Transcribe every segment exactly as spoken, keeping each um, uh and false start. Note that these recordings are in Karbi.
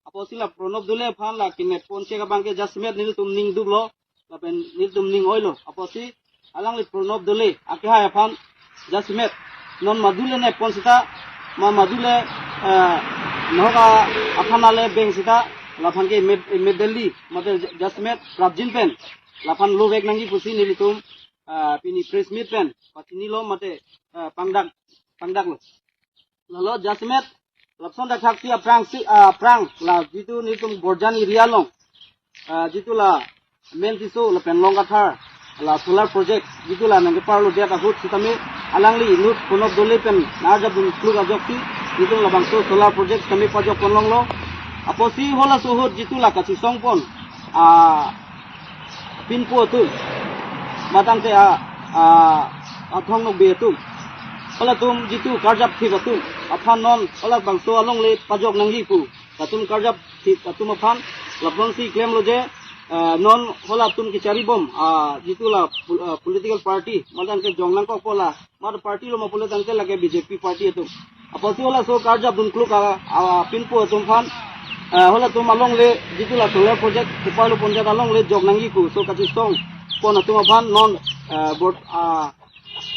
Apotsi la Pranab Doley aphan la kemet ponchek abangke jasemet nelitum ning duklo, lapen nelitum ning oilo. Apotsi alangli Pranab Doley akehai aphan jasemet non madu le ne pon seta, ma madu le, eh, nahok aphan ale beng seta, laphan ke imme-, immediately mate jasemet prapjin pen laphan lovek nangji pusi nelitum, eh, pini press meet pen pachinilo mate, eh, pangdak, pangdaklo. Lalo jasemet lapuson dak thaksi aphrangsi, ah, aphrang la jitu nelitum Borjan area along, ah, jitu la Men Tisso lapen Long Kathar la solar project jitu la nangkeparlo det ahut sitame alangli inut Pranab Doley pen nang-arjap dunkluk ajoksi nelitum labangso solar project sitame pajok ponlonglo. Apotsi halaso ahut jitu la kachesong pon, ah, pinpo atum, matangte a, a, athong nokbe atum, halatum jitu karjap thip atum aphan non halabangso alongle pajok nangji pu latum karjap thip atum aphan lapusonsi klemlo je, eh, non halatum kecharibom, ah, jitu la pol-, ah, political party, matangte jong nangkokpo la, mat party lo ma pule tangte lake B J P party atum. Apotsi halaso karjap dunkluk a, a, pinpo atum aphan, eh, halatum alongle jitu la solar project keparlo pondet alongle jok nangji pu, laso kachesong pon atum aphan non, eh, bor-, ah,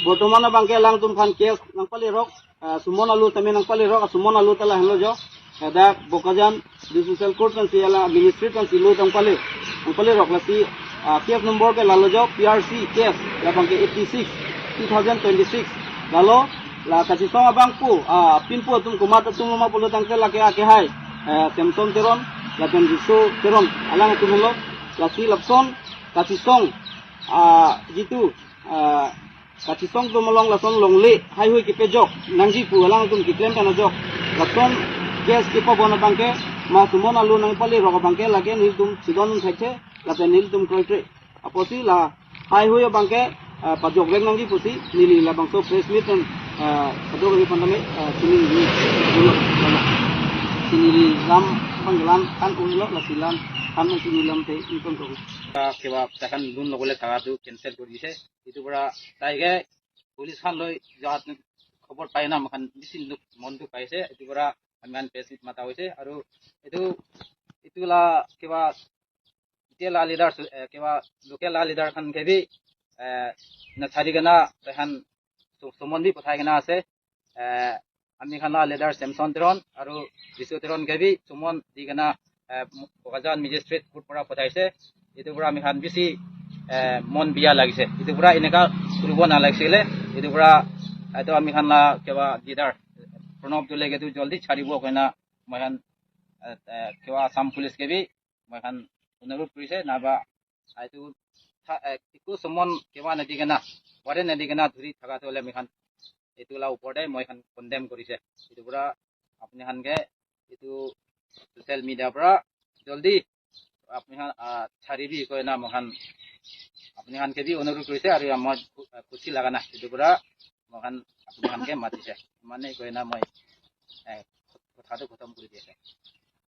bortoman abangke alangtum aphan case nangpalerok, ah, summon alo tame nangpalerok, ah, summon alo ta lahenlo jo. Ladak Bokajan District Social Court pensi la Ministry pensi lo nangpale, nangpalerok lasi, ah, case number ke lalo jo, P R C case, labangke eighty six, two thousand twenty-six. Lalo la kachesong abangpo, ah, pinpo atum komat atum lo ma pule tangte lake akehai, eh, Samson Teron lapen Riso Teron, alangtum lo. Lasi lapuson kachesong, ah, jitu, ah, kachesong atum along lason longle haihui kepajok nangji pu alangtum keklem pen ajok lason case kepabon abangke ma summon alo nangpalerok abangke lake nelitum chedon thekthe lapen nelitum kroikre. Apotsi la haihui abangke, ah, pajokvek nangji pusi neli labangso press meet pen, ah, pajok nangji aphan tame, ah, chini neli dolo, dolo. Chini neli lam abang lam kan unlo, lasi lam kan chini lamthe ingkon ko. Ah, kewa tahan dun logole thaka tu cancel kori dise. Itu pura taike police khan loi jahat khobor pai na, amakhan bisin duk mon duk paise. Itu pura ami khan press meet mata hoise. Aru itu, itu la kewa, itu la leader su-, eh, kewa local la leader khan ke bi, eh, na chari kena tahan su-, summon bi pathai kena ase. Eh, ami khan la leader Samson Teron aru Riso Teron ke bi summon di kena, eh, Bokajan Magistrate Court pura pathaise. Itu pura ami khan bisi, eh, mon biya lagise. Itu pura eneka kuribo nalagise le. Itu pura, eh, itu ami khan la kewa leader Pranab Doley ke tu joldi charibo koina moi khan, eh, eh, kewa Assam Police ke bi moi khan onurot korise, naba, ah, itu tha-, eh, itu summon kewa nadi kena, warrant nadi kena dhuri thaka tu le ami khan itu la upor te moi khan condemn korise. Itu pura apni khan ke itu social media pura joldi apni khan, ah, charibi koina moi khan, apni khan ke bi onurot korise aru moi, ah, khusi laga na. Itu pura moi khan apni khan ke matise. Mane koina moi, eh, kotha tu khotom kori dise.